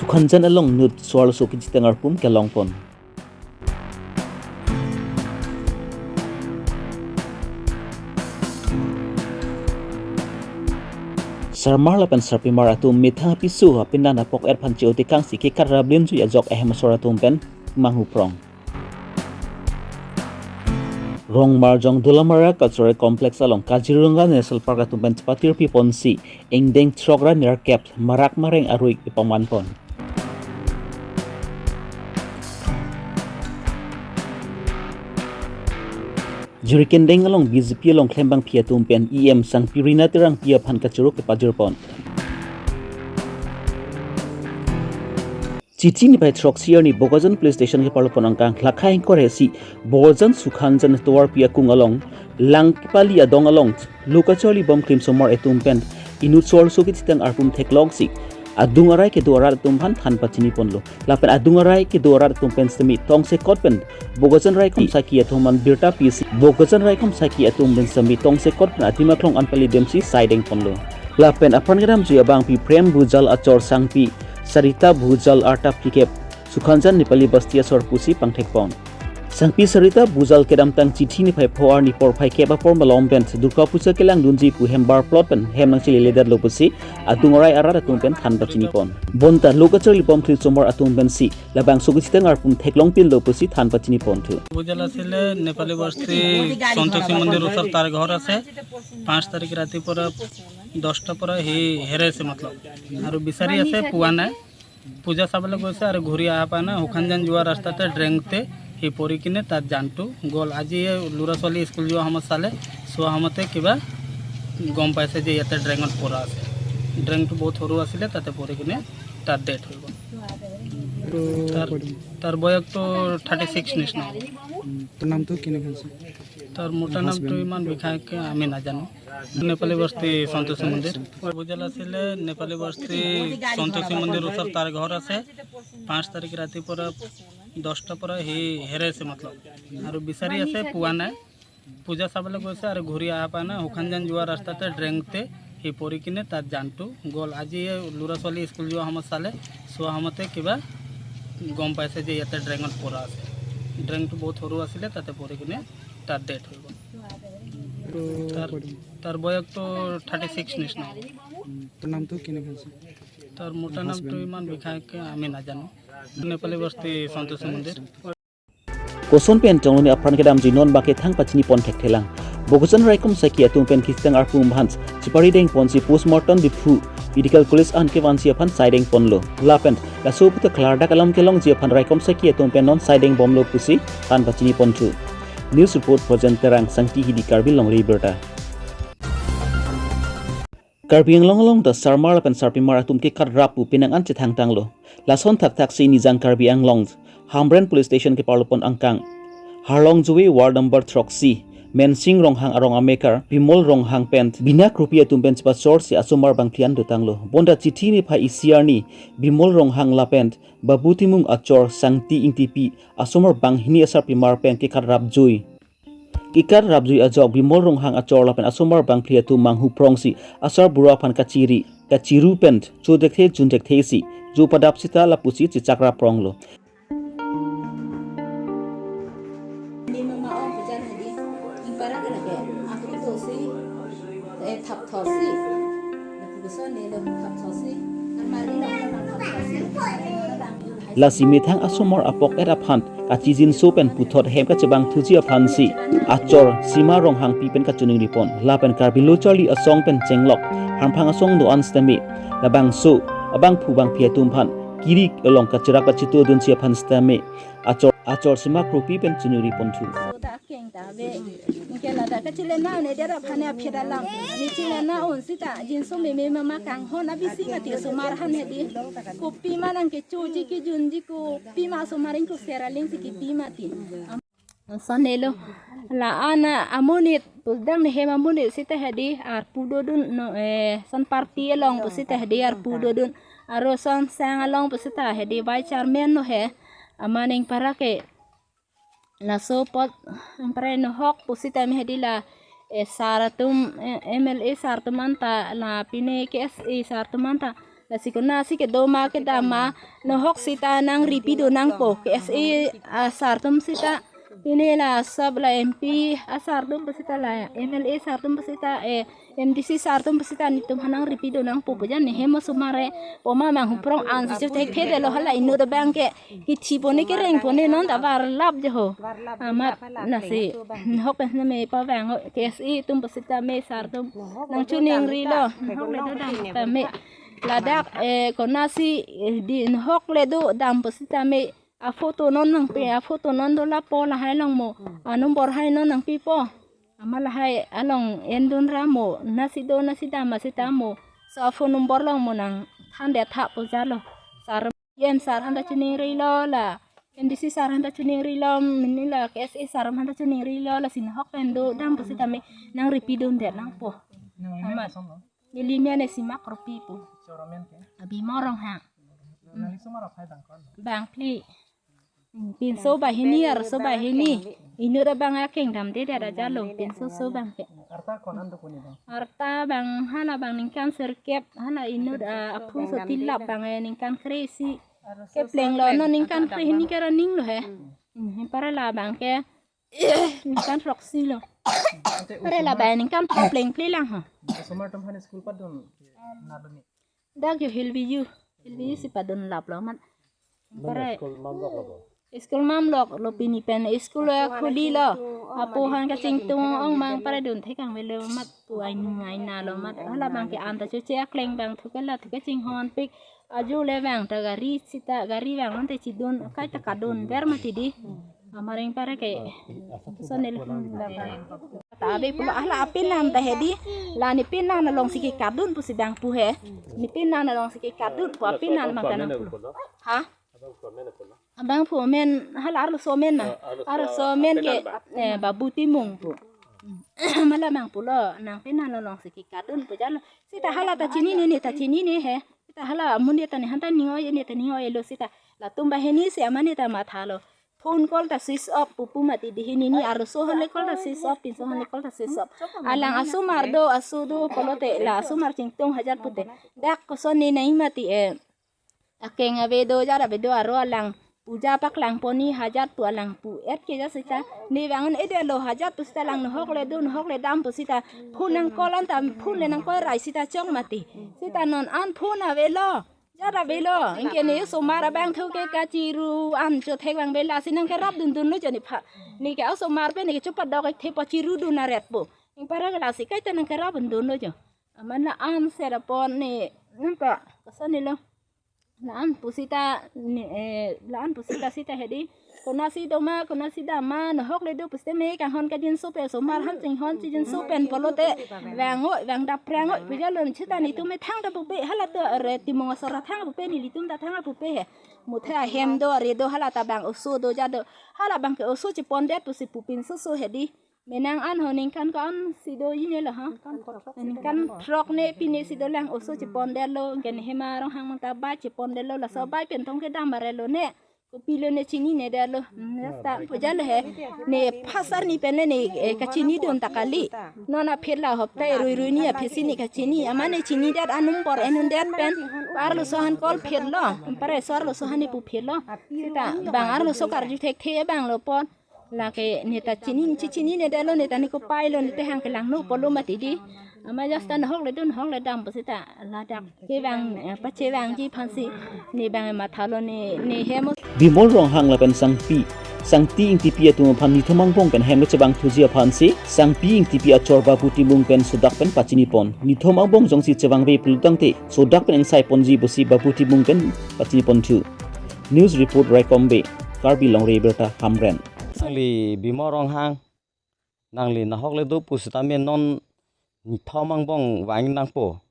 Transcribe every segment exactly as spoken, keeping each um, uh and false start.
Khonjan along inut so arloso kechiteng arpum kelongpon. Sarmar lapen sarpimar atum methang apiso apinan apok-et aphan che-otekangsi kekat raplinjui ajok ahem asor atum pen manghuprong. Rongmarjong Dolamara Cultural Complex along Kaziranga National Park atum pen chepatirpiponsi ingdeng throk ra nerkep marak mareng arui kepamanpon. Jirikindeng along B J P along klembangpi atum pen E M Sangpi Rina Terangpi aphan kachoro kepajirpon. Chithi niphai throksi arni Bokajan Police Station keparlopon angkang lakha ingkoi ra isi Borjan Sukhanjan tovarpi akung along Langkipali adong along lo kacharlibom krim osomar atum pen inut so arloso kechiteng arpum theklongsi adung arai kedo arat atum aphan than pachiniponlo. Lapen adung arai kedo arat atum pen semi tongsekot pen Bokajan raikom saki atum aphan birta pisi Bokajan raikom saki atum pen semi tongsekot pen adim aklong an palidemsi saidengponlo. Lapen apran kedamjui abangpi Prem Bhujal achor Sangpi Sarita Bhujal arta phlikep Sukhanjan Nepali Basti asor pusi pangthekpon. Sangpi Sarita Bhujal kedamtang Chithi niphai pho arni porphai kep apor malom pen Durga Puja kelangdunji pu hem bar plot pen hem nangcheleledetlo pusi adung arai arat atum pen than pachinipon. Bonta lo kacharlibom krim osomar atum pensi labangso kechiteng arpum theklongpinlo pusi than pachiniponthu. বুজাল আছিলে নেপালী বস্তি সন্তোষী মন্দিৰ ওচৰত তাৰ ঘৰ আছে। পাঁচ তাৰিখ ৰাতিপুৱা দহটা পৰা সি হেৰাইছে, মতলব, আৰু বিচাৰি আছে, পোৱা নাই। পূজা চাবলৈ গৈছে আৰু ঘূৰি অহা পোৱা নাই। শুকানজান যোৱা ৰাস্তাতে ড্ৰেইনতে সি পৰি কিনে তাত জানটো গ'ল। আজি এই ল'ৰা ছোৱালী স্কুল যোৱা সময়ত চালে, চোৱা সময়তে কিবা গম পাইছে যে ইয়াতে ড্ৰেইনত পৰা আছে। ড্ৰেইনটো বহুত সৰু আছিলে, তাতে পৰি কিনে তাত ডেথ হৈ গ'ল। তো তাৰ, তাৰ বয়সটো থাৰ্টি ছিক্স নিচিনা হ'ব। উম, তাৰ নামটো কেনেকৈ আছে? তাৰ মোটা নামটো হাজবেণ্ড? ইমান বিশেষকৈ আমি নাজানো। নেপালী বস্তি সন্তোষী মন্দিৰ। বুজাল আছিলে নেপালী বস্তি সন্তোষী মন্দিৰ ওচৰত তাৰ ঘৰ আছে। পাঁচ তাৰিখ ৰাতিপুৱা দহটা পৰা সি হেৰাইছে, মতলব, আৰু বিচাৰি আছে, পোৱা নাই। পূজা চাবলৈ গৈছে আৰু ঘূৰি অহা পোৱা নাই। শুকানজান যোৱা ৰাস্তাতে ড্ৰেইনতে সি পৰি কিনে তাত জানটো গ'ল। আজি এই ল'ৰা ছোৱালী স্কুল যোৱা সময়ত চালে, চোৱা সময়তে কিবা গম পাইছে যে ইয়াতে ড্ৰেইনত পৰা আছে। ড্ৰেইনটো বহুত সৰু আছিলে, তাতে পৰি কিনে তাত ডেথ হৈ গ'ল। তো তাৰ, তাৰ বয়সটো থাৰ্টি ছিক্স নিচিনা হ'ব। উম, তাৰ নামটো কেনেকৈ আছে? তাৰ মোটা নামটো হাজবেণ্ড? ইমান বিশেষকৈ আমি নাজানো। নেপালী বস্তি সন্তোষী মন্দিৰ। Koson pen tonglo ne apran kedamjui non bangke than pachinipon thekthelang. Bokajan raikom saki atum pen kechiteng arpum aphan cheparidengponsi postmortem Diphu Medical College an kevansi aphan saidengponlo. Lapen laso puta klardak alam kelongji aphan raikom saki atum pen non saidengbomlo pusi than pachiniponthu. News report Projen Terang, Sangti Hidi, Karbi Longri Abirta. Karbi Anglong along ta sarmar lapen sarpimar atum kekat rap pu penang an chethangtanglo. Lason thakthaksi Nijang Karbi Anglong Hamren Police Station keparlopon angkang Harlongjui ward number throksi Mensing Ronghang arong amekar Bimol Ronghang pen Bina Kropi atum pen chepachorsi asomar bangphli an dotanglo. Bonta Chithi niphai isi arni Bimol Ronghang lapen Babu Timung achor Sangti Ingtipi asomar banghini asarpimar pen kekat rapjui. Kekat rapjui ajok Bimol Ronghang achor lapen asomar bangphli atum manghuprongsi asarbura aphan kachiri, kachiru pen chodekthe jundekthe si jo padap sita lapusi chechak rappronglo. Ni mama ong pujan hadi, ingpara kana ke, aku to si, eh, thap thor si. Lapu ke so ne lo thap thor si. Armari lo thap thor si. Lasi methang asomar apok-et aphan kachijinso pen puthot hem kachebangthuji aphansi achor Sima Ronghangpi pen kachiningripon. Lapen Karbi Lo Charli Asong pen chenglok Harphang asong do-an sitame labangso abangphu bangphi atum aphan kiri along kachirak kachito dunsi aphan sitame achor, achor Sima Kropi pen chiningripon thu. Soda keng ta ve. Nike ladak kachilena ne dera phane aphi dalam. Ni chilena un sita jinso meme mama kanghon abisi mati osomar aphan hedi. Kopi ma nangkechoji kejunji, kopi ma osomar ingko seraling si kipi mati. Sonelo. La-an amonit, pusdang ne hem amonit sita hedi, arpu dodun no, eh, son party along pusita hedi, arpu dodun. Aro son sang along pusita hedi, vice chairman no he. Aman ingpara ke laso apot ingpara no hok pusita me hedi la, eh, sar atum, eh, M L A sar atum anta, la pine K S A sar atum anta Lasi konatsi kedo ma kedam ma, nahok sita nangripi do nangpo, K S A asar atum sita, pine la sab la M P asar atum pu sita, la M L A asar atum pu sita, eh, M D C asar atum pu sita, netum aphan nangripi do nangpo pu jan ne hem osomar e, poma manghuprong ansi chothekthe detlo hala inut abang ke, kithi pone kereng pone non ta varlap jo ho. Amat lasi nahok pen sita me pavang ho, K S A atum pu sita me asar atum nangchiningrilo, nahok le do dam sita me. Ladak, eh, konatsi, eh, di nahok le do dam pu sita me, aphoto non nangpi, aphoto non do lapo lahai along mo, anombor hai non nangpipo. Amat lahai along endun ra mo, nasi do nasi dam ma sita mo, laso aphone number along mo nangthan detha pu jalo. Sar, M L A asar aphan ta chiningrilo la, M D C asar aphan ta chiningrilo, mini la K S A asar aphan ta chiningrilo, lasi nahok pen do dam pu sita me nangripi dun det nangpo. Amat. Neli men Sima Kropi pu. Bimo Ronghang. Bang phli. Pinso banghini arloso banghini. Inut abang akeng damde det ajalo. Pinso so abang ke. Arta bang hala bang ningkan sirkep. Hala inut, ah, aphu so tilap bang, eh, ningkan kre-isi. Keplenglo non ningkan kre-hini ke running lo he. Hmm, para la bang ke. Ningkan throksi lo. Para la bang ningkan phli pleng phli lang ha. Osomar atum aphan school padun nalo ni. Dak jo Hillview, Hillview si padun laplo amat. Para school mamlok lo bo. School mamlok lo pini pen school, eh, khulilo. Apo aphan kachingtung ong mang para dun thekang velo amat pu ai nung ai nalo amat. Hala bang ke anta choche akleng bang thuke la thuke chinghonpik. Ajo le bang ta gari sita gari bang ante chidun kaita kadun ver mati di. Amaring para ke. Sonel. Ta ave pulo hala apenan ta he di. La ne penan alongsi kekardun pusi bang pu he. Ne penan alongsi kekardun pu apenan bang ta nang pulo. Ha? Abang pu amen hala arloso amen ma. Arloso amen ke, eh, Babu Timung pu. Hala bang pulo nang penan alongsi kekardun pu jalo. Sita hala ta chinine, ne ta chinine he. Sita hala amonit ta ne aphan ta ning-oi, ne ta ning-oilo sita. Latum banghini si amonit ta mathalo. Phone call ta switch off pupu mati di hini ni arloso aphan le call ta switch off, pinso aphan le call ta switch off. Alang asomar do, aso do pulote la asomar chingtung hajat pute. Dak koson ne nai mati, eh. Akeng ave do, jat ave do, aro alang puja paklang pon ni hajat pu alang pu-et ke jat sita. Ne bang un-edetlo hajat pu sita alang nahok le do, nahok le dam pu sita. Phone nang call anta, phone le nang call rai sita chong mati. Sita non an phone avelo. Jat avelo, anke ne osomar abang thu ke kachiru an chothek bang vela si nang kerap dundunlo jo ne pha. Ne ke osomar pen ne ke chopadok thepo chiru dun aret po. Ing para ke lasi kaita nang kerap dundunlo jo. Amat la an set apon ne nang ka, kasan ne lo. La an pu sita ne, eh, la an pu sita sita he di. Konatsi do ma, konatsi dam ma, nahok le do pu sita me kanghon kajinso pen osomar aphan chinghon chijinso pen pulote vang-oi, vang dapprang-oi pu jalo sita netum me thangta pupe hala to are Timung asor thang pupe nelitum ta thang pupe he. Muthe ahem do are do hala ta bang oso do jat do. Hala bang ke oso chipondet pusi pupin soso he di. Menang an ho ningkan ko-an si do ji ne lo ha. Ningkan throk ne pine si dolang oso chipondetlo, anke ne Hima Ronghang mang ta bai chipondetlo, laso bai pen tong kedam barelo ne. Kopilo ne chininedetlo. Hmm, jat ta pu jalo he. Ne phasar ni pen le ne, eh, kachinidun ta kali. Non aphi la hopta rui rui ni aphi si ne kachini. Amat ne chinidet anumbor enundet pen. Arloso aphan call phirlo. Para so arloso aphan ne pu phirlo. Sita bang arloso karju thekthe bang lo pon. Lake ne ta chini, chi chininedetlo, ne ta ne kopailo, ne ta hang kelang no polo mati di. Amat jat ta nahok le do, nahok le dam pu sita ladak kevang, eh, pachevangji aphan si ne bang mathalo ne, ne hem. Bimol Ronghang lapen Sangpi, Sangti Ingtipi atum aphan nithom angbong pen hem kachevang thuji aphan si Sangpi Ingtipi achor Babu Timung pen sodak pen pachini pon. Nithom angbong jongsi chevangve pulo tangte sodak pen engsai ponji pusi Babu Timung pen pachini pon thu. News report Raikom Bey, Karbi Longri Abirta Hamren. Nangli Bimol Ronghang, nangli nahok le do pu sitame non nithom angbong vang nangpo.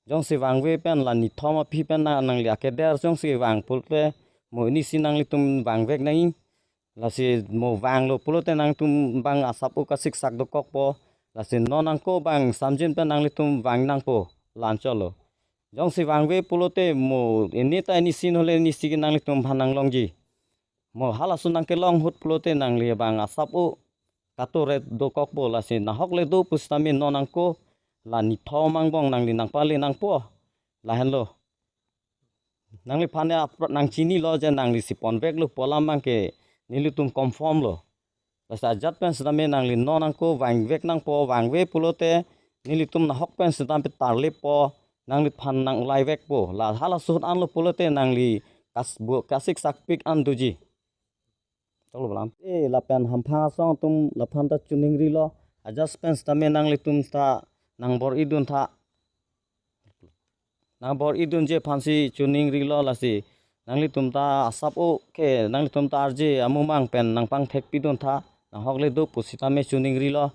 Jongsi vangve pen la nithom aphi pen na nangli akeder jongsi vang pulote mo ini si nanglitum vangvek nangji. Lasi mo vanglo pulote nangtum bang asap-o kasiksak dokokpo. Lasi non angko bang samjin pen nanglitum vang nangpo, la-an chotlo. Jongsi vangve pulote mo ini ta ini si nole ini si ke nanglitum aphan nanglongji. Mo halaso nangkelong ahut pulote nangli bang asap-o katore dokokpo, lasi nahok le do pu sitame non angko la nithom angbong nangli nangpale nangpo. Lahenlo. nangliphan ya apra-, nangchinilo je nangli si ponveklo pu alam abangke nelitum confirm lo. Lasi ajat pen sitame nangli non nangko vangvek nangpo, vangve pulote nelitum nahok pen sitame tarlepo, nangliphan nang-ulaivekpo. La halaso ahut anlo pulote nangli kas-, bu-, kasik sakpik an doji. Tolo balam. Eh, lapen hamphang asong atum laphan ta choningrilo. Ajat pen sitame nanglitum ta nangbor-idun tha. Nangbor-idunji aphansi choningrilo lasi. Nanglitum ta asap o ke, nanglitum ta arje amumang pen nangpangthekpidun tha. Nanghokle do pusitame choningrilo.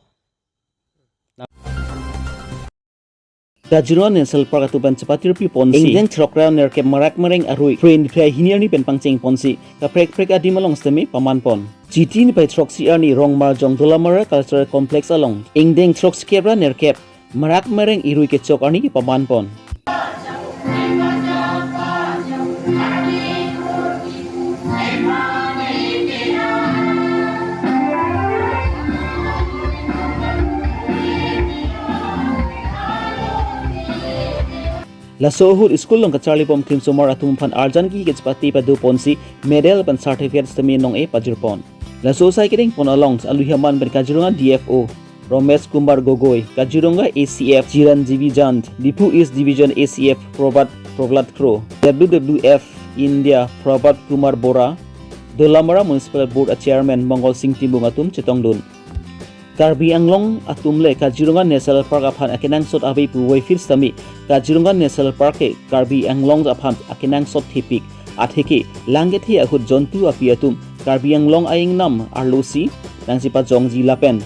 Kaziranga National Park atum pen chepatirpi ponsi ingdeng throkra nerkep Marak Mereng arui Phre niphai hini arni pen pangcheng ponsi kaprek prek adim along sitame paman pon. Chiti niphai throksi arni Rongmarjong Dolamara Cultural Complex along ingdeng throksikep ra nerkep Marak Mereng irui kechok arni paman pon. Laso ahut school along kacharlibom klimsomar atum aphan arjan kehi kachepate pado ponsi medal pen certificate sitame nong-e pajir pon. Laso asai kedeng pon along aluhi aman pen Kaziranga D F O Romesh Kumar Gogoi, Kaziranga A C F Chiranjeevi Jand, Diphu East Division A C F Prabhat Prahlad Kro, W W F India Prabhat Kumar Bora, Dolamara Municipal Board a Chairman Mongol Sing Timung atum chetongdun. Karbi Anglong atum le Kaziranga National Park aphan akenangsot ave puvoiphit sitame Kaziranga National Park ke Karbi Anglong aphan akenangsot thepik. Atheke lang kethe ahut jontu api atum Karbi Anglong aingnam arlosi nangchepajongji lapen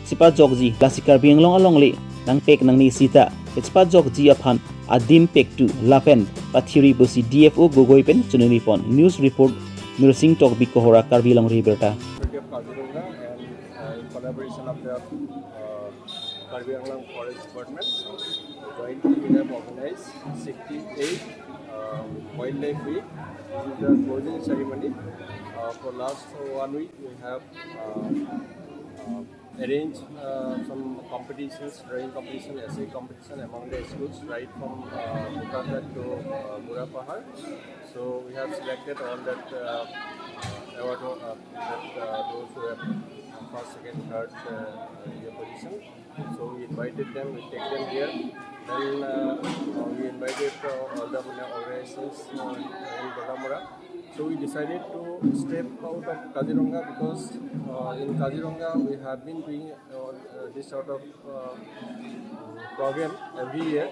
chepajokji, lasi Karbi Anglong alongle nangpek nangne sita kachepajokji aphan adim pektu lapen pathiri pusi D F O Gogoi pen choningri pon. News report, Mirsing Tokbi Kohora, Karbi Longri Abirta. Authority of Kaziranga and, uh, in collaboration of the, uh, Karbi Anglong Forest Department, jointly we have organized sixty-eight, uh, Wildlife Week. This is the closing ceremony. Uh, for last one week, we have, uh, uh, arranged, uh, some competitions, drawing competition, essay competition among the schools, right from, uh, Bokajan to, uh, Murapahar. So we have selected all that, uh, award, uh, that, uh, those who have first, second, third, uh, year position. So we invited them, we take them here. Then, uh, uh, we invited, uh, all the, you know, organizations, uh, in Dolamara. So we decided to step out of Kaziranga because, uh, in Kaziranga we have been doing, uh, uh, this sort of, uh, program every year.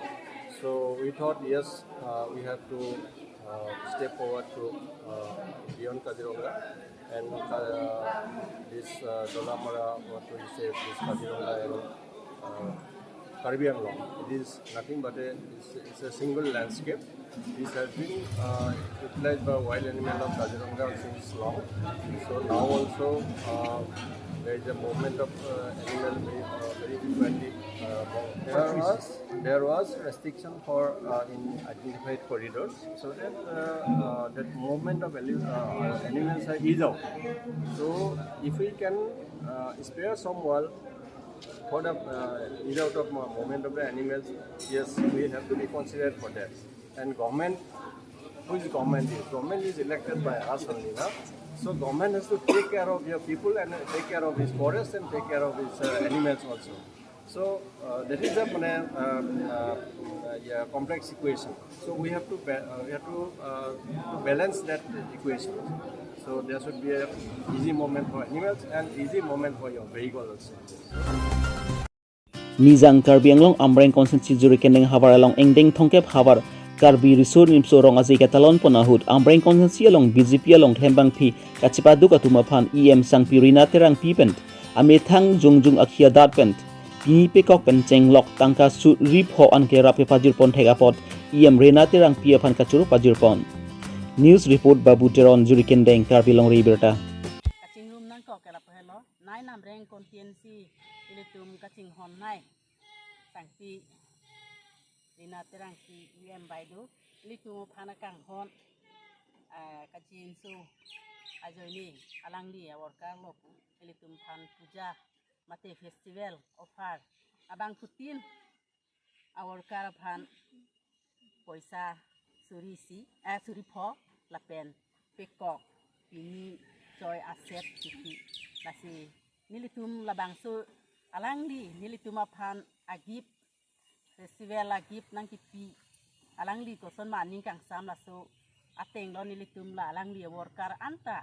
So we thought, yes, uh, we have to, uh, step forward to, uh, beyond Kaziranga. And, uh, this, uh, Dolamara, what we say, this Kaziranga and, uh, Karbi Anglong. It is nothing but a, it's, it's a single landscape. This has been, uh, utilized by wild animal of Kaziranga since long. So now also, uh, there is a movement of, uh, animal very, uh, very frequently. Uh, there was, there was restriction for, uh, in identified corridors, so that, uh, uh, that movement of ali-, uh, animals are eased out. So if we can, uh, spare some wall for the, uh, ease out of mo-, movement of the animals, yes, we have to be considered for that. And government, who is government is? Government is elected by us only, na? So government has to take care of your people and take care of his forest and take care of his, uh, animals also. So, uh, that is a, mane, um, uh, uh, yeah, complex equation. So we have to ba-, uh, we have to, uh, to balance that equation. So there should be a easy movement for animals and easy movement for your vehicle also. Nijang Karbi Anglong Amreng constituency Jurikendeng havar along ingdeng thomkep havar Karbi Riso Nimso Rong Aje ketalon pon ahut Amreng constituency along B J P along klembangpi kachepaduk atum aphan E M Sangpi Rina Terangpi pen amethang jongjung akhia dat pen pini pekok pen chenglok tangka suri pho an ke rap pajir pon thek apot E M Rina Terangpi aphan kachoro pajir pon. News report, Babu Teron, Jurikendeng, Karbi Longri Abirta. Kachingrum nangkok ke lapu helo, nai Amreng constituency ilitum kachinghon nai Sangpi Rina Terangpi E M baidu, ilitum aphan akanghon, ah, kachinso ajoine alangli a-worker lo pu, ilitum aphan puja mate festival offer abangphutin a-worker aphan poisa Suri isi, eh, suri pho lapen pekok pini choi aset kipi. Lasi nelitum labangso alangli nelitum aphan a-gift, festival a-gift nangkipi alangli koson ma aning kangsam, laso ateng lo nelitum la alangli a-worker anta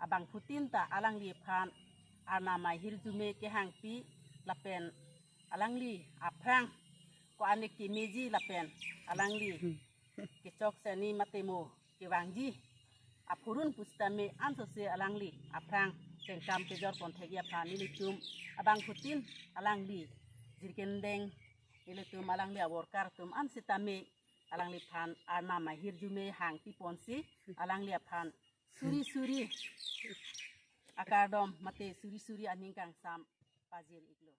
abangphutin ta alangli aphan arnam ahirjume kehangpi lapen alangli aphrang ko-an kemeji lapen alangli kechok seni mate mo kevangji aphurun pusitame ansose alangli aphrang tengkam kejor ponthekji aphan nelitum abangphutin alangli jirkendeng nelitum alangli a-worker atum ansitame alangliphan arnam ahirjume hangpiponsi alangli aphan suri suri akardom mate suri suri aning kangsam pajir iklo.